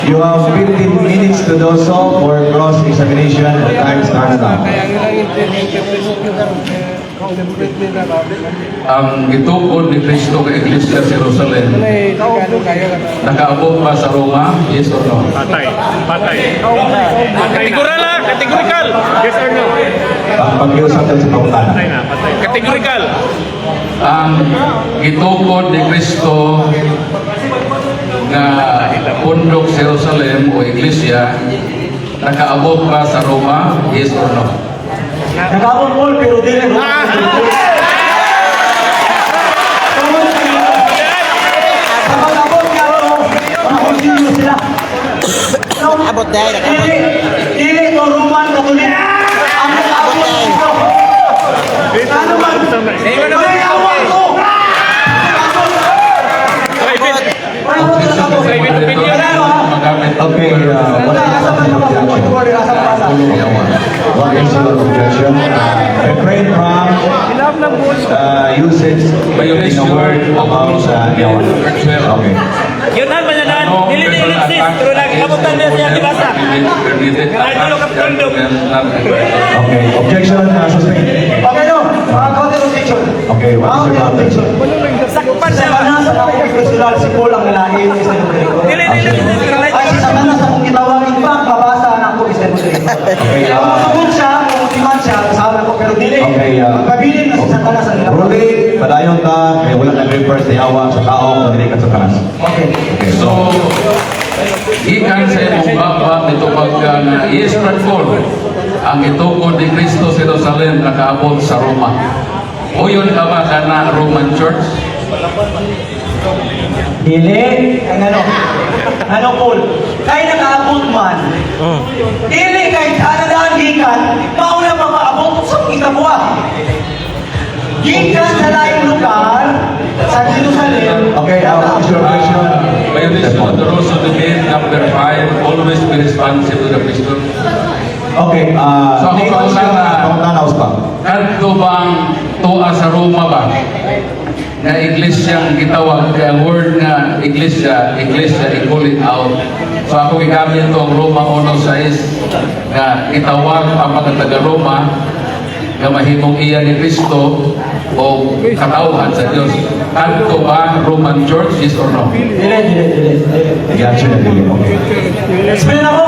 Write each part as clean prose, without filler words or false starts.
You have 15 minutes to do so for cross-examination. The time starts now. Kaya ang ilang interpret nila ba? Ang gitukod ni Kristo kay Iglesia sa Jerusalem, May kano kayo. Nakaabot ba sa Roma? Yes or no? Patay. Patay. Kategorical ah, categorical. Yes or no? Pag-usap tayo sa pangutana. Patay na, patay. Categorical. Ang gitukod ni Kristo nga pundok sa Jerusalem o Iglesia, nakaabot ba sa Roma? Yes or no? Nakaabot, Paul, pero dili Roman. Tungod kay sa pag-abot nga ito, mga konsilyo sila. So, Abot dahil, abot. Dili, dili to Roman Catholic. Ang nakaabot dito. Ano man? May awa ko! Private. Nakaabot. Private opinion. Magamit. Okay, what is Asa man your nabasa? objection? Asa mabasa? What is your objection? Refrain from usage in a Violation word of about rules of yawa. verse 12. Okay. Yun ang mananaan. No Dili ni verbal ellipsis. attack Pero nagkabutan niya siya dibasa. permitted. Ay, tulog ang tundok. Okay, objection sustained. Okay, no. Counter objection. Okay, what is your Counter counter? objection. Sakpan Sa na. Satanas ang akong personal, si Paul ang nalain, Mr. Moderator. Dili ni ellipsis. Pero Ay, si Satanas akong gitawag, in fact, mabasa na ako, Mr. Moderator. Okay, Kung masugod siya, kung timan siya, kasama ko, pero dili. Okay, Pabilin na si Satanas ang nila. Ruling, padayon ta, kay wala nag-refer sa yawa sa tao, kung dili ka sa Satanas. Okay. Okay, So, gikan sa imong baba nito pagka nga yes, Brad Paul, ang itukod ni Kristo sa Jerusalem nakaabot sa Roma. Uyon ka ba kana Roman Church? Dili. Ang ano? Ano, Paul? Kay nakaabot man. Dili kay anadaan gikan, mauna pa maabot sa ikabuha. Gikan sa laing lugar, sa Jerusalem. Okay, what is your objection? Violation of the rules of debate number 5, always be responsive to the question. Okay, So, ako pangutana. Pangutana, Uspa. Kadto bang tuwa sa Roma ba? Nga iglesia ang gitawag, kay ang word nga iglesia, iglesia, i-call it out. So ako gigamit to ang Roma 1.6 nga gitawag ang mga taga Roma nga mahimong iya ni Kristo o katawhan sa Dios. Kadto ba Roman Church, yes or no? Dili, dili, dili, dili. The answer na dili. Okay. Explain ako.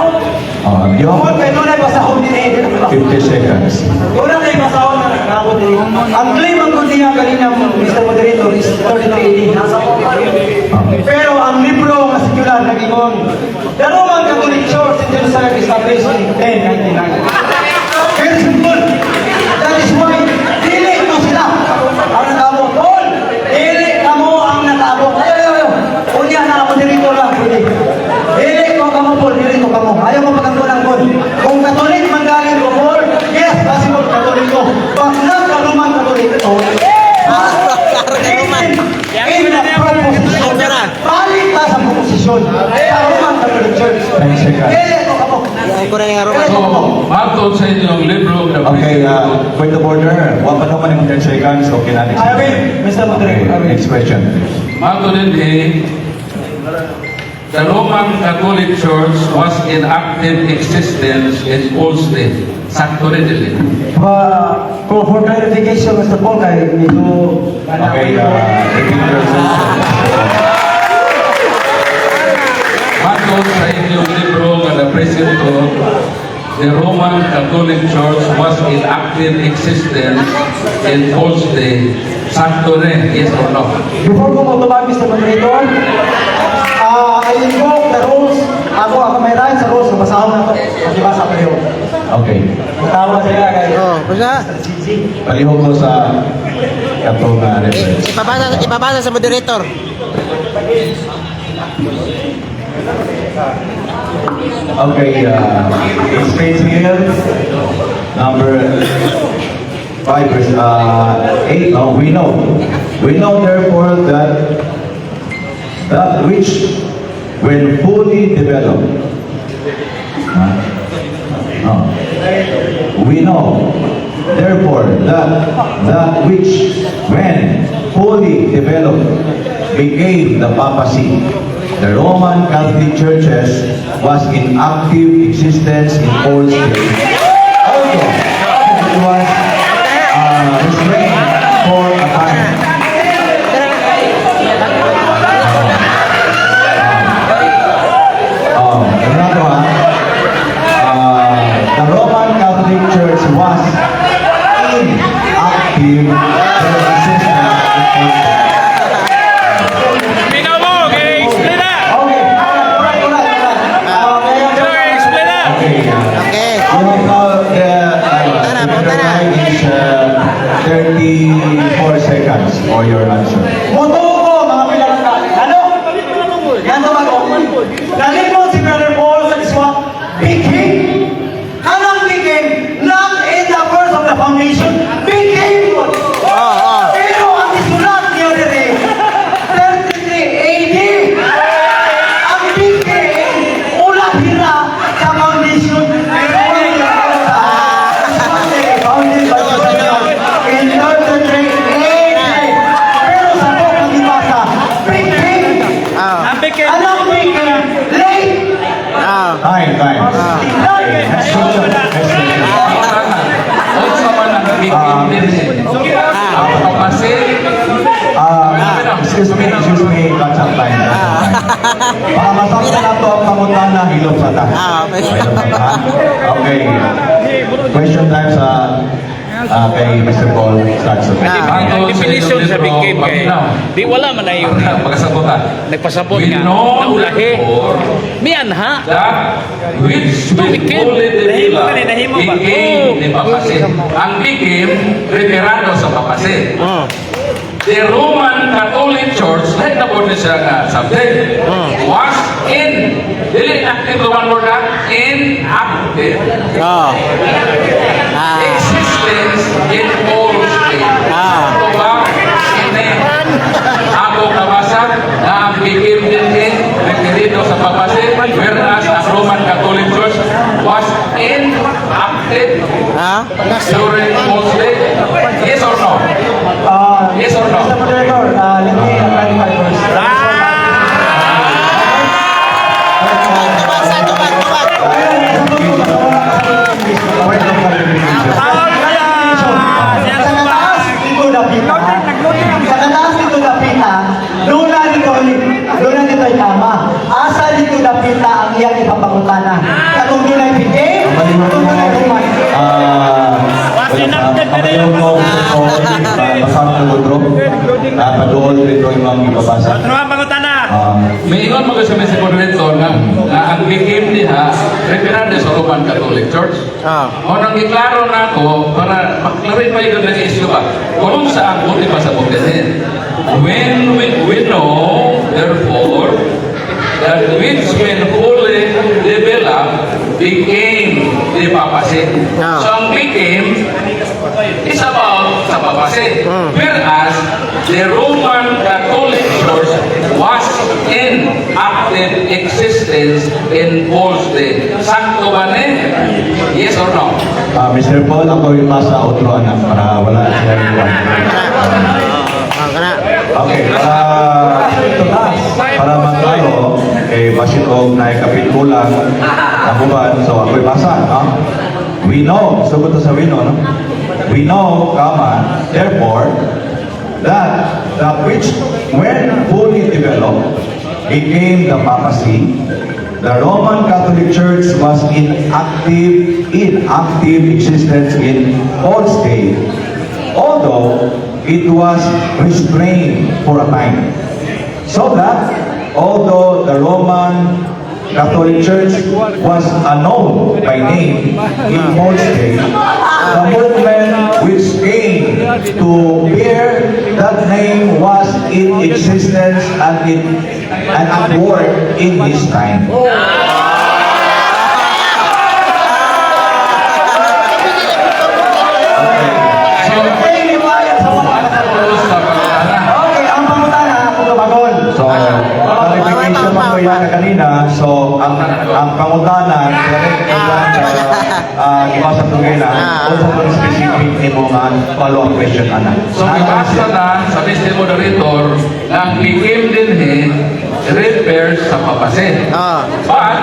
You Tungod have kay dunay basahon din eh. 50 seconds. Una kay basahon na nagkakot din. Ang claim ang kundi nga kanina, Mr. Moderator, is 33 AD. Pero ang libro nga secular nag-ingon, the Roman Catholic Church in Jerusalem established in 1099. Very simple. That is why, dili mo sila ang nakaabot. Paul, dili kamo ang nakaabot. Ayaw, ayaw, ayaw. Unya na moderator lang, pwede. Dili ko kamo, Paul, dili ko kamo. Ayaw mo pagangkulang, Paul. Kung Katolik man galing ko, Paul, yes, possible Katoliko. But not a Roman Catholic. Oh. In the proposition. Balik ta sa proposition. Sa Roman Catholic Church. 10 seconds. Dili ko kamo. Yan ko na nga Roman. So, matod sa inyong libro the Okay, point of order. Wa pa naman yung 10 seconds. Okay na, next. I will, Mr. Okay, Moderator. I will. next question. Matod din eh, the Roman Catholic Church was in active existence in Paul's day. Sakto rin dili. For clarification, Mr. Paul, kay medyo Okay, repeat yourself. Matod sa inyong libro nga The Present Truth, the Roman Catholic Church was in active existence in Paul's day. Sakto rin, yes or no? Before ko motubag, Mr. Moderator, I invoke the rules. Ako may right sa rules. Basahon na to. Pakibasa pa yun. Okay. Tawa sila kay Oh, basta. Palihog ko sa katong reference. Ipabasa, ipabasa sa moderator. Okay, it states here, number 5, verse 8, no, we know. We know therefore that that which, when fully developed, huh? No. We know, therefore, that that which, when fully developed, became the papacy. The Roman Catholic Churches was in active existence in Paul's day, although it was restrained for a time. Oh, ano na to, ha? The Roman Catholic Church was in active existence in Paul's day. Minaw mo, kay explain na. Okay, alright. Okay, Explain na. Okay. Okay. You have now the Tara, the tara. time is 34 seconds for your answer. Mutuo ko, mga pinalangga. Ano? Yan ba ko? Nalimot si Brother Paul sa iswa, became. Anong became? Not in the first of the foundation, became. Oh. Pero ang isulat niyo diri, 33 AD. Ang became, ula hira sa foundation. Pero founded by Justinian in 33 AD. Pero sa book ang gibasa, became. Ang became. Anong became? Late. Time, time. Okay, next question. Next question. Unsa man ang became dinhi? Ang papacy? Excuse me, catch up time. Catch up time. Para masaktan na to ang pangutana, hilom sa ta. Ah, okay. Hilom sa ta. Okay. Question time sa kay Mr. Paul starts. Okay. Ang definition sa became kay di wala man na yun. Pagkasabutan. Nagpasabot We nga know naulahi. therefore Mianha. that which To will became. fully Nahimo develop ka ni, nahimo ba? became the papacy. Ang became, referado sa papacy. The Roman Catholic Church, lahat na po niya siya nga subject, was in, dili active one word ha, inactive. Existence in all state. Ito ba? Ini. Ako kabasa na ang became dinhi, referido sa papacy, whereas ang Roman Catholic Church was inactive during Paul's day. Yes or no? Yes or no? Mr. Moderator, let me clarify first. Tubag sa, tubag, tubag. Point of clarification. Sa kataas dito dapita, sa kataas dito dapita, doon na dito ay tama. Asa dito dapita ang iyang ipapangutana? Katong doon ay became, katong doon ay Roman. Wala pa. Ang ko, Mr. Paul, basang ng otro. Paduol dito yung mga ibabasa. Ano ang pangutana? May ingon mo kasi sa moderator nga ang became diha, referado sa Roman Catholic Church. O nang iklaro na ako, para mag-clarify yun ng issue ba, kung sa ang buti pa sa buti. When we know, therefore, that which when fully developed became the papacy. So ang became is about sa papacy. Whereas the Roman Catholic Church was in active existence in Paul's day. Sakto ba ni? Yes or no? Mr. Paul, ako yung basa otro anak para wala siya yung Kana. Okay, para maklaro, eh, basin og naikapit ko lang, nahuban, so ako'y basa, no? We know, sugot to sa we know, no? We know, comma, therefore, that that which, when fully developed, became the papacy, the Roman Catholic Church was in active existence in Paul's day, although it was restrained for a time. So that, although the Roman Catholic Church was unknown by name in Paul's day, the movement which came to bear that name was in existence and at work in his time. Okay. So, Okay, liwayan sa mga ano sa pagkakala? Okay, ang pangutana, ako tubagon. So, clarification man ko yan na kanina. So, ang pangutana, correct ko lang sa gibasa tungay na, unsa man specific nimo nga follow-up question ana. So, gibasa na sa Mr. Moderator nga ang became dinhi refers sa papacy. But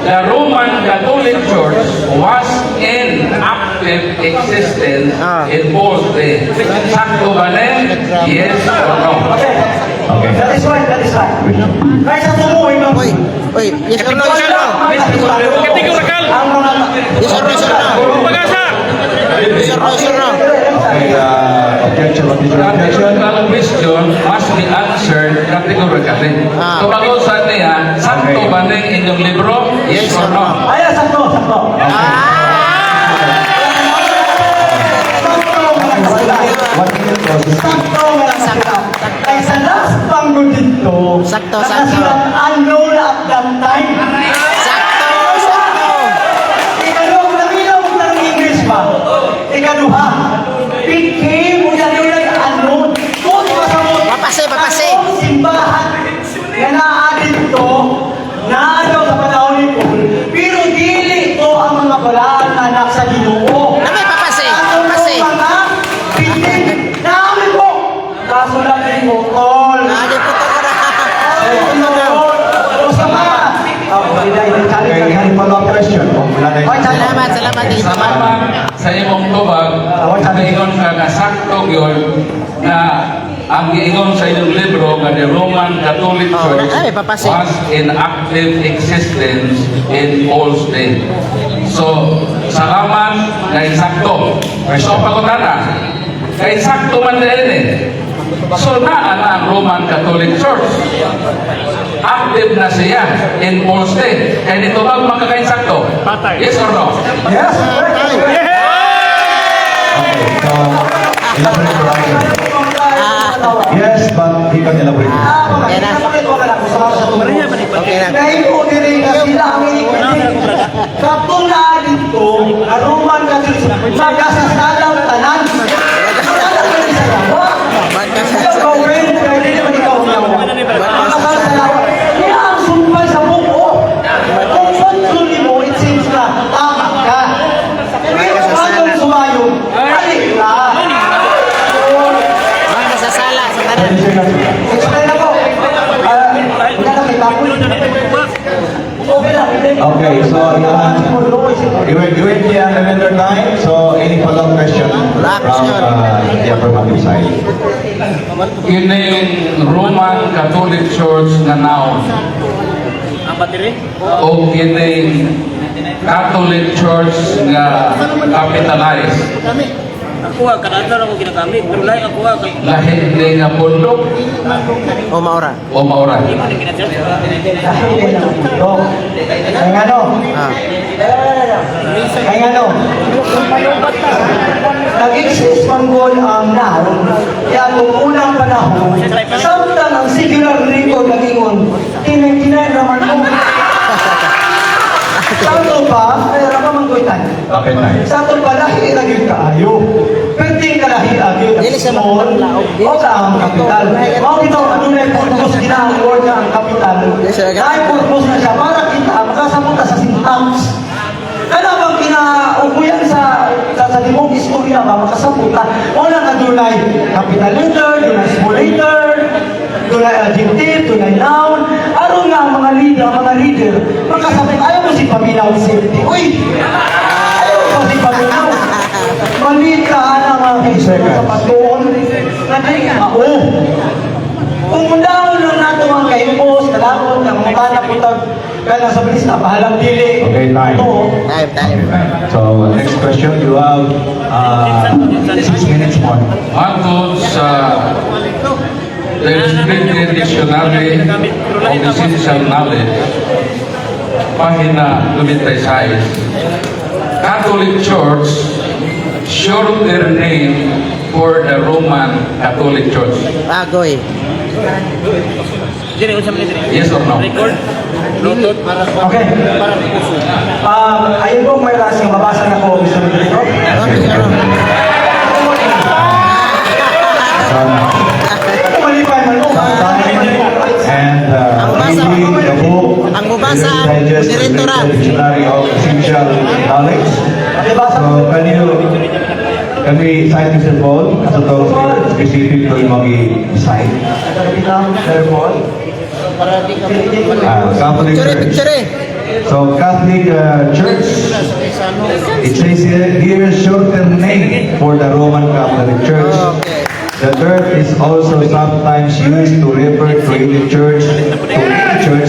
the Roman Catholic Church was in active existence in Paul's day. Sakto ba ni? Yes or no? Okay. Okay. That is right, that is right. Kaya sa tumuhin ng Uy, uy, yes or no, yes or no? Categorical. Ang mga Yes or no, yes or no? Pag-asa. Yes or no, yes or no? Okay, objection, what is your objection? Categorical question must be answered categorically. Tubago sa niya, sakto ba ning inyong libro? Yes or no? Ay, sakto, sakto. Sakto nga nakasulat. What is your process? Sakto nga nakasulat. Kaya sa last panggo dito, Sakto, sakto. nakasulat unknown at that time. Sakto, sakto. Ikaduha, nakita mo na ng English ba? Ikaduha, became unya unknown. Kung masamot, Papacy, papacy. ang simbahan nga naa dito, naa daw sa panahon ni Paul, pero dili to ang mga balaan na anak sa Ginoo. Namay papacy, Ang papacy. mga bitin, namin po. Kaso lang din mo, tol. Ah, di puto ko na. O sama. Oh, hindi, hindi, Okay, any follow-up question? Kung wala na Ay, Salamat, salamat. Tito. Salamat sa imong tubag, ingon ka nga sakto gyud na ang giingon sa inyong libro nga the Roman Catholic Oh, Church ay, papacy. was in active existence in Paul's day. So, salamat nga insakto. So, pangutana, kay sakto man din eh. So, naa na ang Roman Catholic Church. Active na siya in Paul's day. Kaya dito ba makakainsakto? Patay. Yes or no? Yes, correct. Okay, so, elaborate your answer. Yes, but he can elaborate. Okay na. Okay na. Dahil po diri nga sila ang inikinig. Katong naa dito, ang Roman Catholic, magasasalang tanan. Tanan kami sa lawa. Ikaw gawin, kaya hindi naman ikaw ang lawa. Makasal sa lawa. Kaya ang sumpay sa buko. Kung control mo, it seems na tama ka. Pero kung anong sumayo, mali ka. Mga kasasala sa tanan. Explain ako. Ah, wala na kay Bakoy. Okay lang. Okay, so you will be at another time. So any follow-up question from the affirmative side? Kining Roman Catholic Church nga noun Ang battery? o kining Catholic Church nga capitalized? Ako ah, kada ako ginagamit. Pero lahi ako ah, kay Lahi ni nga pundok O maura. o maura? Imo ni gina-charge. Kaya nga no. Kaya nga no. Nag-exist man gol ang noun, kaya kung unang panahon, samtang ang secular record nag-ingon, tinay-tinay naman mo. Santo pa, ay rama man ko'y tan. Okay, nice. Santo pa, lahi ra gyud kaayo. Pwede ka lahi agyo Dili siya small maglaog. o ka ang kapital. Mao gito adunay purpose gina ang word nga ang kapital. Dili siya Dahil purpose na siya para kita makasabot ta sa syntax. Kana bang kinaubuyan sa limong istorya ba makasabot ta. Mao lang adunay capital letter, dunay small letter, dunay adjective, dunay noun. Aron nga ang mga leader makasabot ayaw mo si paminaw safety. Uy! Ayaw mo si paminaw. Malita ang mga kaibigan sa pagtuon na di mao. Kung undaon lang nato ang kahimpos, kalakot, ang mga bana putag, kaya sa bilis na bahalang dili. Okay, time. Ito, Time, time. Okay, time. So next question, you have 6 minutes more. Hangtod sa The Illustrated Dictionary of Essential Knowledge, pahina 96, Catholic Church short their name for the Roman Catholic Church. Bagoy. Dire unsa man dire? Yes or no? Record. Bluetooth. Okay. Ayun po, may last nga mabasa na ko, Mr. Moderator. Okay, ano? Malipay man mo. And Ang reading the book, ang mubasa, Reader's Digest, moderator. Dictionary of Essential Knowledge. Pakibasa. So, can we cite Mr. Paul as a specific to imong i-cite? Sir Paul. Ah, Catholic Picture, Church. picture. So, Catholic Church, it says here shorter name for the Roman Catholic Church. The term is also sometimes used to refer to any church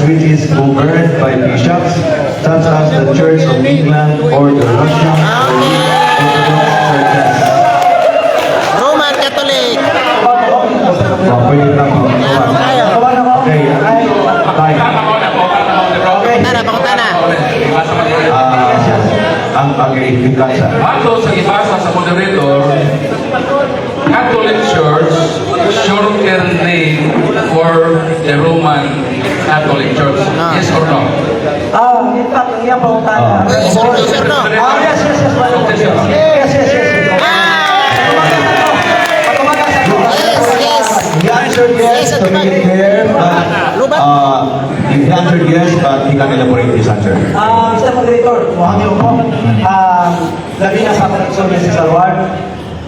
which is governed by bishops, such as the Church of England or the Russian Orthodox Churches. Roman Catholic. So, pwede na po. Okay, time. Tana, pakutana. Ah, ang pag-iigsa. Ato sa gibasa sa moderator, Catholic Church, shorter name for the Roman Catholic Church. Yes or no? Ah, in fact, ang iyang pangutana. Yes or no, yes or no? Ah, yes. Yes. Patumagas ako. Yes. He answered yes to make it clear, but Lubat. He answered yes, but he can elaborate his answer. Ah, Mr. Moderator, mukhang yung ko. Ah, labi na sa akong igsoon si Salwar.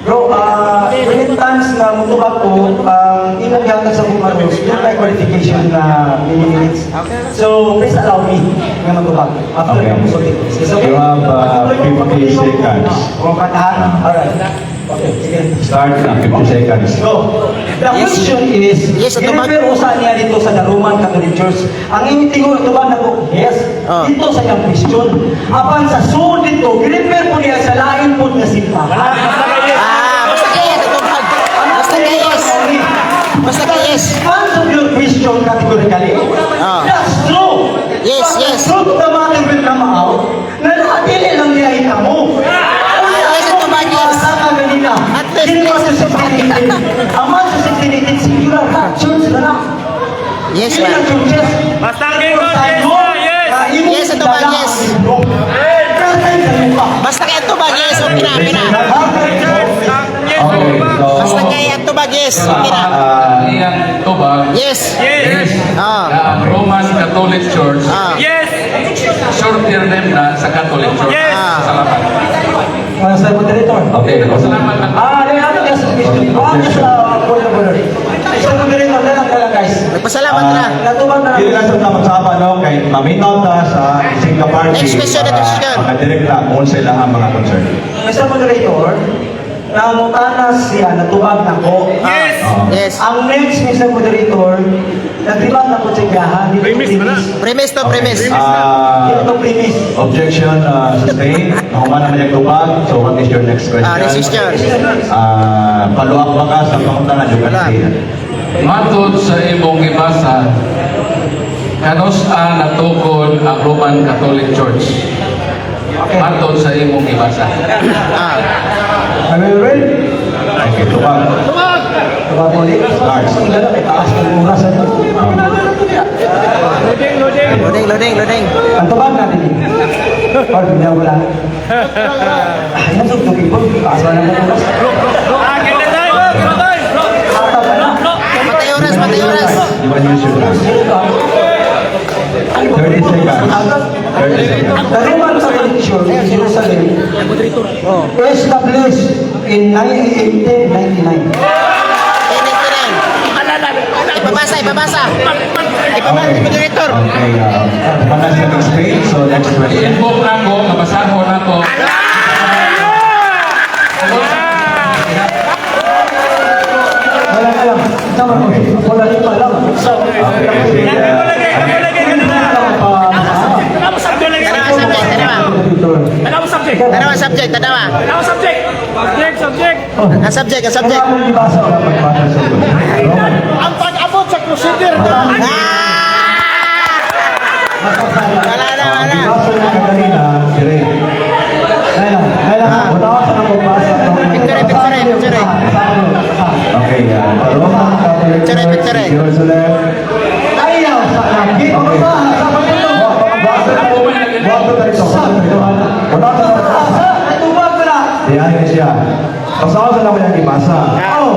Bro, when it times na mutubag ko, ang imong gihatag sa Bumaros, doon may qualification na many minutes. So, please allow me nga matubag after Okay. okay. musulti. Is okay? You have 50 seconds. Kung katahan, alright. Okay, sige. Start in 50 seconds. So, the question is, Yes, atubag. i-refer usa niya dito sa the Roman Catholic Church. Ang imong tingon tubag nako, yes, dito sa iyang question. Apan sa suod dito, i-refer po niya sa lain po na simbahan. Ah, basta kay yes, atubag. Basta kay yes. Basta kay yes. Response of your question categorically. That's true. But the truth of the matter will come out na dili lang niya itamo. Yes, atubag, yes. Kanina. At least, Dili yes, sa 1618. Ang man sa 1618, singular ka, church na lang. Yes, Dili ba? lang churches. Basta ang gingon, yes na, yes! Yes, atubag, yes. Basta kay atubag, yes. Okay na, okay na. Okay, so Basta kay atubag, yes. Okay na. Iyang tubag, Yes. Yes! na ang Roman Catholic Church, Yes! shorter name na sa Catholic Church. Yes! Salamat. Mr. Moderator. Okay. Salamat. Ah, let me ask a question. Ah, just point of order. Mr. Moderator, na lang, na lang, guys. Nagpasalamat na. Natubag na. Dili lang sa tama no, kay maminaw ta sa ising ka party. Next question, next question. Makadirekta kung sila ang mga concern. Mr. Moderator, nangutana siya, natubag na ko. Yes! Yes. Ang next, Mr. Moderator, nagribat na ko sa gahan. Premise na. Premise to, premise. Dito to premise. Objection sustained. Nahuman naman yung tubag. So what is your next question? Ah, next question. Follow up ba ka sa pangutana? You can Wala. say that. Matod sa imong gibasa, kanus-a natukod ang Roman Catholic Church? Matod sa imong gibasa. Are we ready? Okay, tubag. Tubag ulit. Start. Ang dala, may taas ng oras. Ano? Loading, loading! Loading, loading, loading. Ang tubag natin. Or, wala. Ay, nasugtugin ko. Taas na ng oras. Ah, ganda tayo! Ganda tayo! Atap na. Patay oras, patay oras. You can use your time. 30 seconds. 30 seconds. The Roman Catholic Church in Jerusalem established in 1899. 1099. Ipabasa, ipabasa. Ipabasa, moderator. Okay, Manas na explain. So next question. I-invoke na ako, nabasahon ako. Wala na lang. Tama ko. Wala rin pa lang. Okay, kasi, Lagay, lagay, ganda na! Tanawa subject! Tanawa subject, tanawa. Tanawa subject! Tanawa subject, tanawa. Tanawa subject! Subject, subject! Ang subject, ang subject. Wala akong ibasa. Magbasa sa Roman. Ah! Wala na, Ang wala. binasa na kanina, dire. Kailan? Kailan? Wala ka na magbasa. Picture, picture, picture. Okay, the Roman Catholic Picture, Church picture. in Jerusalem. Ayaw sa lagi. Okay. Sa pagkito. Wato na ito. Wala na. Tubag ko na. Diyan na siya. Basahon sa lang yung ibasa. Oh.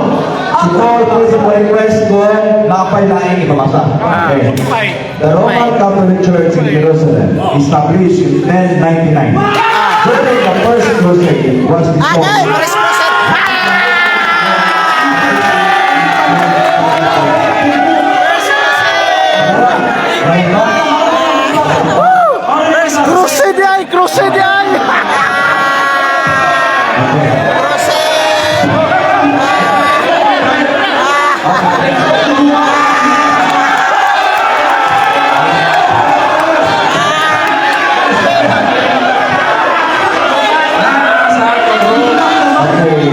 Si Paul po sa request ko, napay laing ibabasa. Okay. The Roman Catholic Church in Jerusalem, established in 1099, during the First Crusade was Agay, dissolved. First Crusade. First Crusade. Right now, First Crusade ay! Crusade ay! Crusade. Sa ako, okay.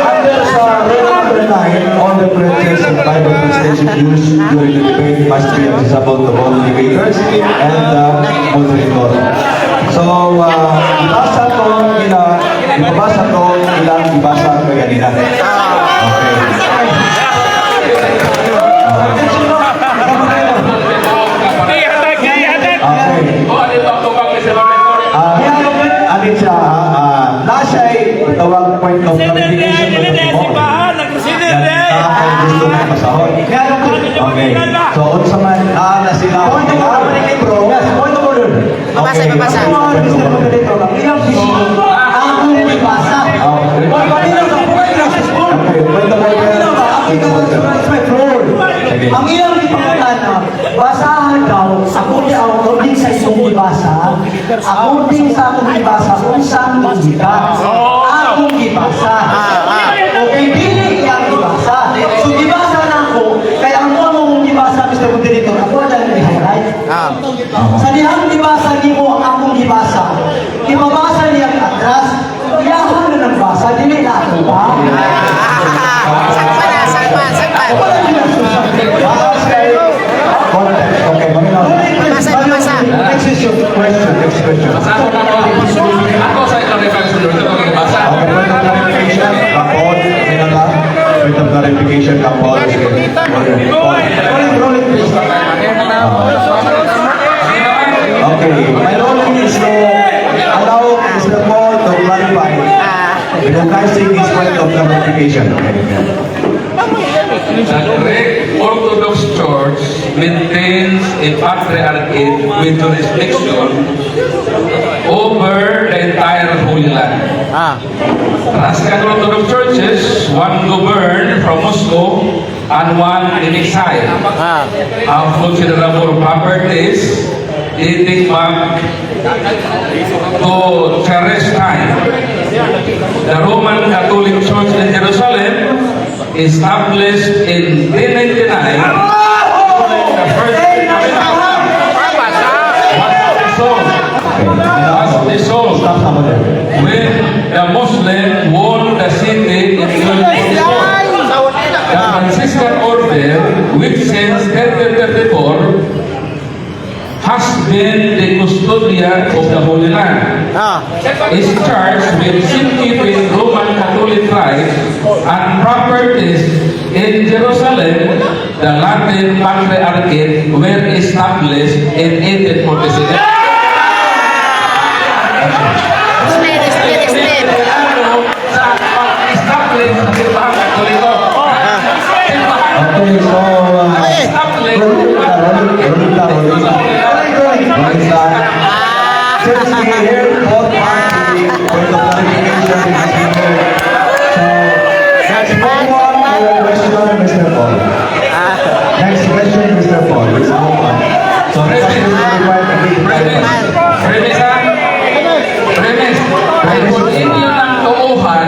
Under sa rule number 9, all the references and Bible translation used during the debate must be accessible to all debaters and the moderator. So, ibasa to nila, ibabasa to ilang ibasa kaganina. Okay. Ihatag, ihatag. Okay. O, ano ito ang tubag ni Sir Roberto? Ano siya, nasa ay tawag point of clarification. Dili na simbahan, nagpresidente Yan, ay gusto mong basahon. Okay. So, unsa man, na sila. Point of order, bro. Yes, point of order. Babasa, babasa. Point of order, Mr. Moderator. Ang ilang vision, akong ibasa. Okay. Paglinaw sa Okay, point of order. Paglinaw ba? Ang Point of order. It's my floor. Sige. Ang ilang ipangutana, basahan daw, according sa iyong gibasa, according sa akong gibasa, kung saan mong gibasa. Akong gibasa. Okay, dili iyang gibasa. So gibasa na ako, kaya ang mga mong gibasa, Mr. Moderator, ako na lang i-highlight. Sa dihang gibasa nimo ang akong gibasa, ibabasa niya ang atras, iyahan na ng basa, dili na ako ba? Sagpan na, sagpan, sagpan. Wala yun ang susunod. Basa ay context. Okay, maminaw. Babasa, babasa. Next issue. Question, next question. Basa ko na ako. Ako sa clarification, ito ang ibasa. Okay, point of clarification, Kapol, Minata. Point of clarification, Kapol. Rolling, rolling, please. Okay, my ruling is to allow Mr. Paul to clarify. Recognizing his point of clarification. Okay. The Greek Orthodox Church maintains a patriarchate with jurisdiction over the entire Holy Land. Russian Orthodox churches, one governed from Moscow and one in exile, have considerable properties dating back to Tsarist time. The Roman Catholic Church in Jerusalem, established in 1099, the first was dissolved Stop sama there. when the Muslim won the city in 1244. The Franciscan order, which since 1334 has been the custodian of the Holy Land, is charged with safekeeping Roman Catholic rights and properties in Jerusalem. The Latin Patriarchate were established in 1847. Explain, explain, explain. Ano sa pag-establish ng simbahang Katoliko? Simbahan Okay, so, establish rolling na, rolling, rolling na, rolling na. Rolling na. Since we heard both parties, point of clarification has been heard. So, let's move on to the question, Mr. Paul. Next question, Mr. Paul. Let's move on. So, the question will require a big Premise. Premise ha? Premise. Ay kung inyo ng tuuhan,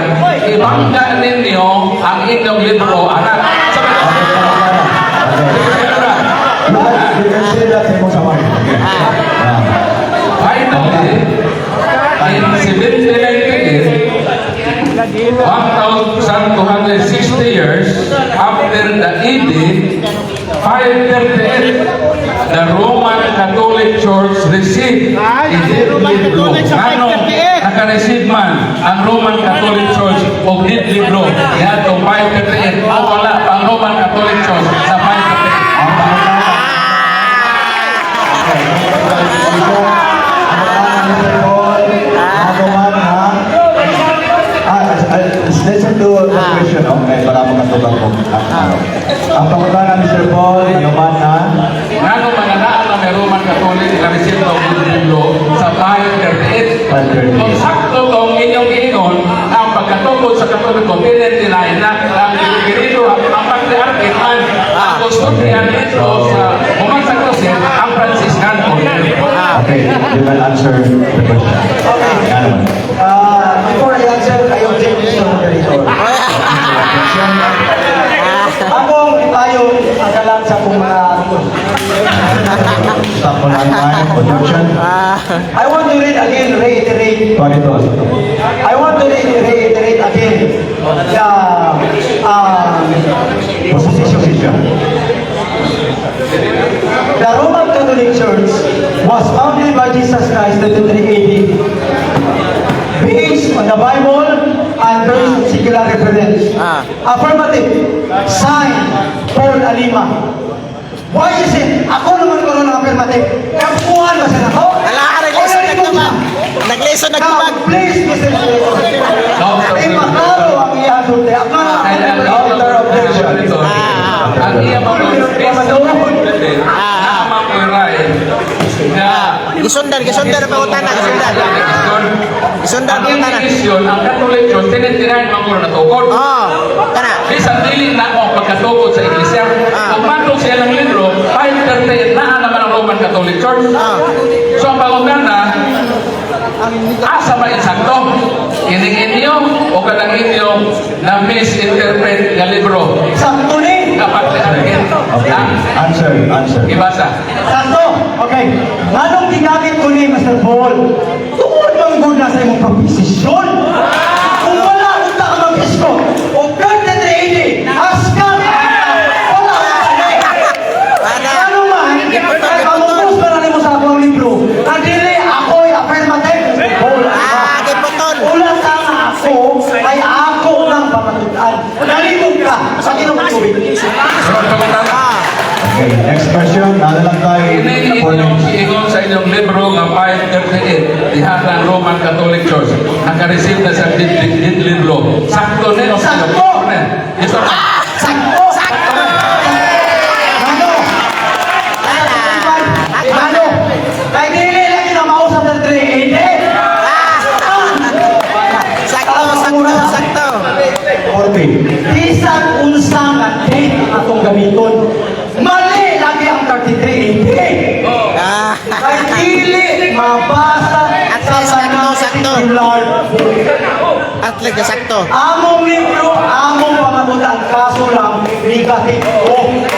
ibangga ninyo ang inyong libro, anak. Sabi ko, Lahat, you can say that mo sa mic. Okay. Finally, in 1798, 1,260 years after the AD 538, the Roman Catholic Church received a deadly blow. Ano, naka-receive man ang Roman Catholic Church og deadly blow niadtong 538 o wala pa ang Roman Catholic Church sa 538. Ang pangutana, Mr. Paul, ano man na? Ngano mga naa na may Roman Catholic na receive og libro sa 538. 538. Kung sakto kung inyong giingon, ang pagkatukod sa Katoliko, pinetinain na ang Espiritu, ang patriarchate, ang custodian dito sa human sa Crusade, ang Franciscan Order. Okay, you can answer the question. Okay. Nga naman. Before I answer, I object, Mr. Moderator. Akong ipayo ang kalang sa akong mga amigo. Stop mo lang tayo. Objection. I want to read again, reiterate. Tuwa dito. I want to reiterate again the Position. Position. The Roman Catholic Church was founded by Jesus Christ in 33 AD, based on the Bible and based on secular reference. Affirmative. Sign, Paul Alima. Why is it? Ako naman ko ng affirmative. Kampuan ba sa nako? Ala, naglisod nagtubag. Naglisod nagtubag. Now, please, Mr. Moderator. Ipaklaro ang iyang sulti. Ako na Counter objection. Ang iya mga na na Gisundan, gisundan ang pangutana, gisundan. Gisundan ang Ang pangutana. Inquisition, ang Catholic Church, tinitirahin mga na natukod. Oh, kana. Bisan dili na ako pagkatukod sa iglesia. Kung matod siya ng libro, 538 naa naman ang Roman Catholic Church. So ang pangutana, asa ba insakto? Ining inyo o kanang inyo na misinterpret nga libro? Sakto ni. Nga patriarchate. Okay. Ang Answer. Answer. ibasa. Sakto. Okay. Nganong gigamit ko ni Mr. Paul? Tungod bang guna sa imong proposisyon? Kung wala unta ka mag-isko, o 33 AD, aska! Wala ka. Ana. Ano man, Giputol, pamupos pa na nimo sa akong libro, ang dili ako'y affirmative, Mr. Paul. Ah, giputol. Ulat ang ako ay ako ng pamatutan. Nalibog ka sa Ginoong tubig. Pero ang pangutana, Okay, next question. Nala lang tayo. Ini 4 inyong minutes. giingon sa inyong libro nga 538 diha ng Roman Catholic Church. Naka-receive na sa libro. Sakto ni o Sakto! Yes or no? Sakto! Sakto! Ano? Ano? Kay dili lagi na mausap ng 380. Sakto, sakto, sakto. 40. Bisan unsa nga date ang atong gamiton. Mali lagi ang 3380. Kay dili mabasa At sa least sakto, tanang sakto. secular. At least sakto. Among libro, among pamamutan, kaso lang, negative ko.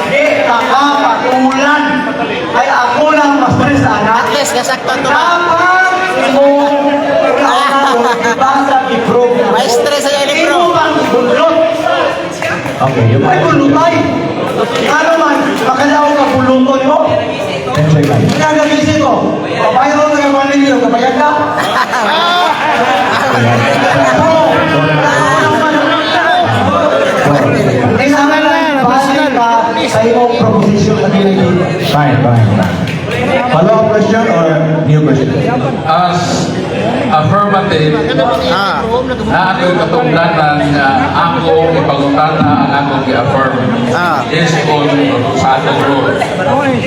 Di nakapatulan. Ay ako lang mas sa anak. At least nasakto to ba? Dapat mo ibasa i-prove. Maestre sa iyo libro. Imo bang bunlot? Okay, yung Ay, bulutay. Ano man, makalaw ka buluton mo. 10 seconds. Kinagabisi ko. Kabayan mo na yung milyon, kabayan ka. Oo. Ano man, kailangan lang base ka sa imong proposition na ginagawa. Fine, fine, fine. Follow-up question or new question? As affirmative, na ako'y katungdanan nga ako ipangutana ang akong gi-affirm based on sa atong rule.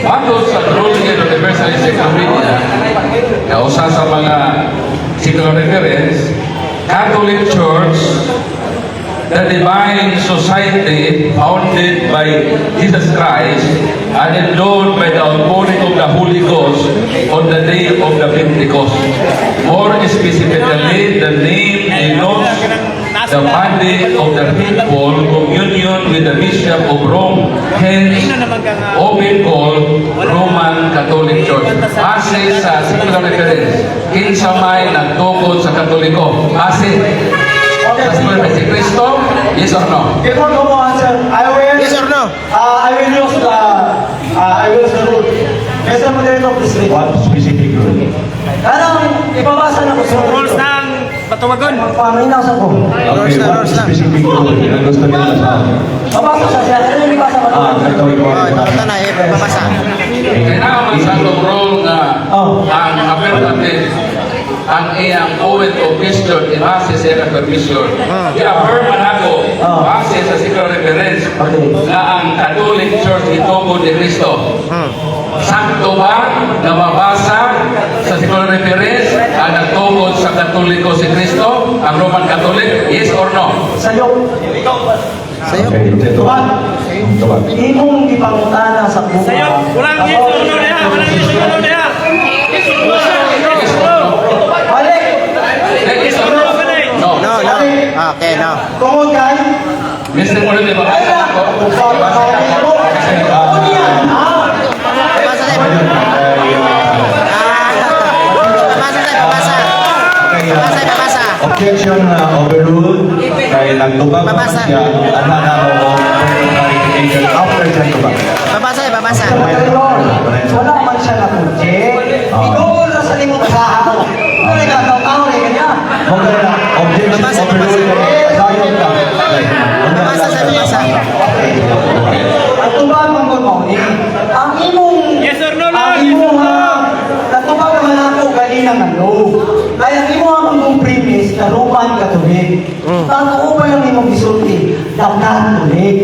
Matod sa rule ng Universal Encyclopedia, nga usa sa mga secular reference, Catholic Church, the divine society founded by Jesus Christ and endowed by the outpouring of the Holy Ghost on the day of the Pentecost. More specifically, the name denotes the body of the people, communion with the Bishop of Rome, hence often called Roman Catholic Church. Base sa secular reference, kinsa may nagtukod sa Katoliko. Base sa secular reference, si Kristo, yes or no? Before ko mo answer, I will Yes or no? I will use the rule. Mr. Moderator, please read. What specific rule? Anong ipabasa na ko sa Rules ng Batuwagon. Paminaw sa ko. Okay, Rules na, what rules na. specific rule? Ang gusto nila sa Mabasa sa siya. Ano yung ibasa ko? Ah, ito ikaw. Oh, ito na, eh, babasa. Kailangan man sa atong role nga Oh. ang affirmative ang iyang point of question in base sa iyang permission. I-affirm man ako base sa secular reference nga ang Catholic Church gitugod ni Kristo. Sakto ba na mabasa sa secular reference ang nagtugod sa Katoliko si Kristo, ang Roman Catholic? Yes or no? Sayo. Sayo. Okay, ito. Tubag. Tubag. Imong gipangutana sa kuha. Sayo, walang yes or no niya, walang yes or no niya. Yes or no, yes or no. Balik. Yes or no? No. No. Okay, no. Tungod kay Mr. Moreno, ay mabasa na. ako. Ano yan? Ah. Pabasa tayo. Ah. Pabasa tayo, pabasa. Okay, Pabasa, pabasa. Objection na overruled. Kay nagtubag naman Babasa. siya. Ana na ako clarification after siya tubag. Pabasa, pabasa. Moderator, wala man siya na project. Ikaw ra sa limong basahan. Ano na tao rin kanya? Okay na, objection Babasa, overruled. Sayon ka. Pabasa, sa pabasa. Ang tubag man gud mao ni. Ang imong Yes or no lang? Ang imong natubag naman ako ganina nga no. Kaya ang imong ang premise na Roman Catholic. Totoo ba yung imong gisulti? The Catholic.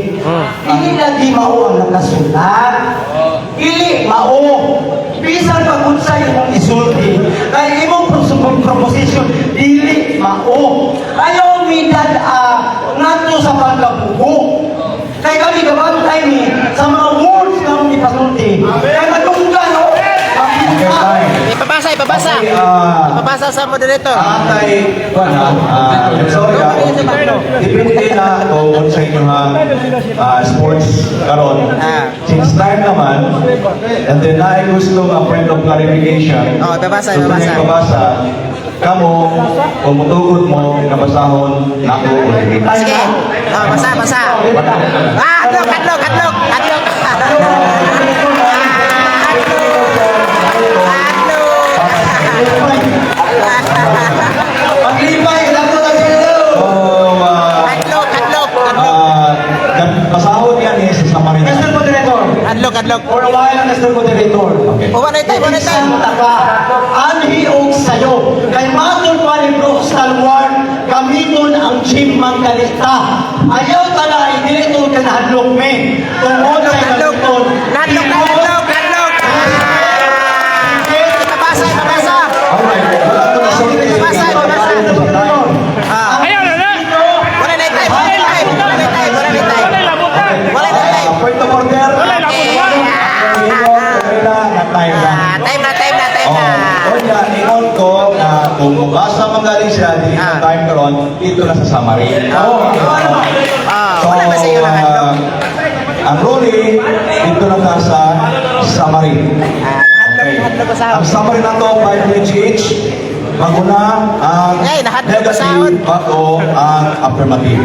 Dili lagi mao ang nakasulat. Dili mao. Bisan pag unsa imong isulti, kay imong proposition dili mao. Ayaw midad ngadto sa pagkabugo. Kay kami gabantay ni sa mga words nga among ipasulti. Kay madunggan no. Okay, fine. Ipabasa, ipabasa. Okay, Ipabasa sa moderator. Atay, kuan ha, sorry ah, depende na kung sa inyong sports karon. Since time naman, and then naay gusto nga point of clarification. Oh, ipabasa, Gusto ipabasa. niya ipabasa, kamo, kung mutugod mo, nabasahon, nako, ulit. Sige. Oh, basa, basa. Ah, hadlok, hadlok, hadlok, hadlok. Ah, hadlok. Hadlok. Maglipay, dako ta sila. So, Hadlok, hadlok, hadlok. basahon yan eh, sa Samaritan. Mr. Moderator, Hadlok, hadlok. for a while, Mr. Moderator. Okay. Oh, wala tayo, wala tayo. Isang taka, anhi og sayo. Kay matol pa ni Bro Stalwart, gamiton ang gym mangkalita. Ayaw talay, dili to ka nahadlok me. Tungod sa Hadlok, gamiton. hadlok, hadlok, hadlok. Ah! Ipabasa, ipabasa. Alright, wala ko na sorry. Ipabasa, ipabasa. Ah, Ayaw na na. wala na time, wala na time, wala na time, wala na time. Wala labutan. Wala na time. Point of order. Wala labutan. Okay na, na time na. Ah, time na, time na, time na. Oh, onya, ingon ko na kung mubasa man galing siya, di na time karon dito na sa summary. Ah, wala ba sa iyo na hadlok? Ang ruling, dito na ta sa summary. Ah, hadlok, Okay. hadlok ko sa Ang summary na to, 5 minutes each. Maguna ang Ay, nahadlok ko sa negative bago ang affirmative.